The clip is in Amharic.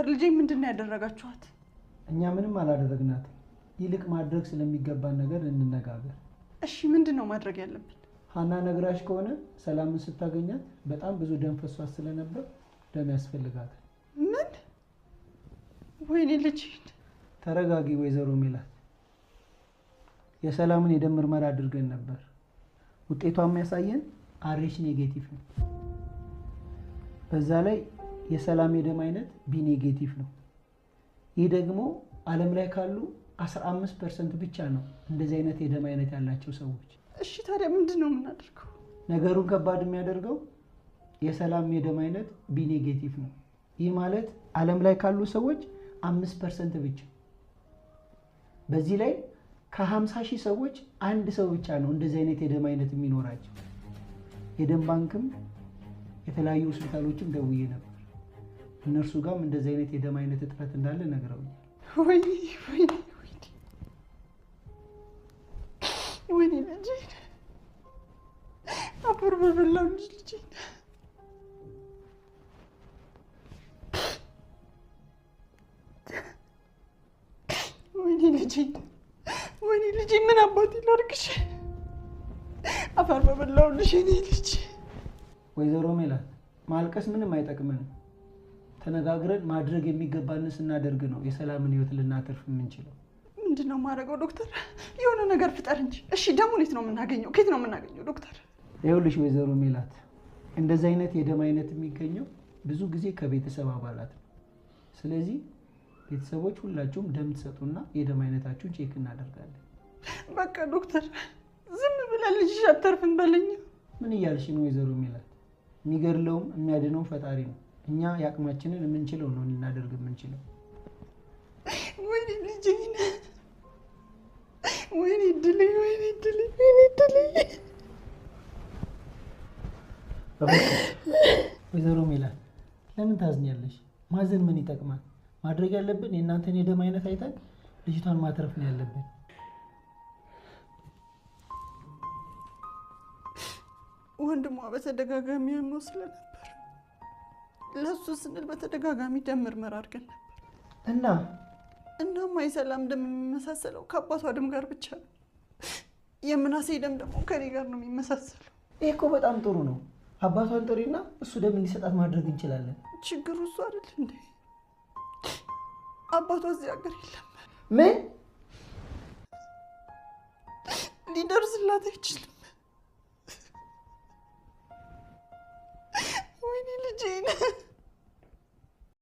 ልጄ ምንድን ነው ያደረጋችኋት? እኛ ምንም አላደረግናትም። ይልቅ ማድረግ ስለሚገባን ነገር እንነጋገር። እሺ፣ ምንድን ነው ማድረግ ያለብን? ሀና ነግራሽ ከሆነ ሰላምን ስታገኛት በጣም ብዙ ደም ፈሷት ስለነበር ደም ያስፈልጋታል። ምን? ወይኔ ልጄን! ተረጋጊ ወይዘሮ ሜላት። የሰላምን የደም ምርመራ አድርገን ነበር። ውጤቷ የሚያሳየን RH negative ነው። በዛ ላይ የሰላም የደም አይነት B negative ነው። ይህ ደግሞ ዓለም ላይ ካሉ 15% ብቻ ነው እንደዚህ አይነት የደም አይነት ያላቸው ሰዎች። እሺ ታዲያ ምንድን ነው የምናደርገው? ነገሩን ከባድ የሚያደርገው የሰላም የደም አይነት B negative ነው። ይህ ማለት ዓለም ላይ ካሉ ሰዎች 5% ብቻ። በዚህ ላይ ከ50 ሺህ ሰዎች አንድ ሰው ብቻ ነው እንደዚህ አይነት የደም አይነት የሚኖራቸው። የደም ባንክም የተለያዩ ሆስፒታሎችም ደውዬ ነበር። እነርሱ ጋርም እንደዚህ አይነት የደም አይነት እጥረት እንዳለ ነግረውኛል። ወይኔ ወይኔ ወይኔ ወይኔ ልጄን፣ አፈር በበላው ልጅ ልጄን። ወይኔ ልጄን፣ ወይኔ ልጄ፣ ምን አባቴ ላድርግሽ? አፈር በበላው ልጅ የኔ ልጅ። ወይዘሮ ሜላት፣ ማልቀስ ምንም አይጠቅመንም። ተነጋግረን ማድረግ የሚገባንን ስናደርግ ነው የሰላምን ህይወት ልናተርፍ የምንችለው። ምንድን ነው የማደርገው ዶክተር? የሆነ ነገር ፍጠር እንጂ። እሺ ደሙን የት ነው የምናገኘው? ከየት ነው የምናገኘው ዶክተር? ይኸውልሽ ወይዘሮ ሜላት፣ እንደዚህ አይነት የደም አይነት የሚገኘው ብዙ ጊዜ ከቤተሰብ አባላት ነው። ስለዚህ ቤተሰቦች ሁላችሁም ደም ትሰጡና የደም አይነታችሁን check እናደርጋለን። በቃ ዶክተር፣ ዝም ብለህ ልጅሽ አተርፍም በለኝ። ምን እያልሽ ነው ወይዘሮ ሜላት? የሚገድለውም የሚያድነውም ፈጣሪ ነው። እኛ የአቅማችንን የምንችለው ነው ልናደርግ የምንችለው። ወይኔ ልጄን፣ ወይኔ እድሌ፣ ወይኔ እድሌ፣ ወይኔ እድሌ። ወይዘሮ ሜላት ለምን ታዝኛለሽ? ማዘን ምን ይጠቅማል? ማድረግ ያለብን የእናንተን የደም አይነት አይተን ልጅቷን ማትረፍ ነው ያለብን። ወንድሟ በተደጋጋሚ ያመው ስለነበር ለእሱ ስንል በተደጋጋሚ ደም ምርመራ አድርገን ነበር። እና? እናማ የሰላም ደም የሚመሳሰለው ከአባቷ ደም ጋር ብቻ ነው። የምናሴ ደም ደግሞ ከኔ ጋር ነው የሚመሳሰለው። ይህ እኮ በጣም ጥሩ ነው። አባቷን ጥሪና እሱ ደም እንዲሰጣት ማድረግ እንችላለን። ችግሩ እሱ አይደል እንዴ? አባቷ እዚህ ሀገር የለም። ምን? ሊደርስላት አይችልም። ወይኔ ልጄን።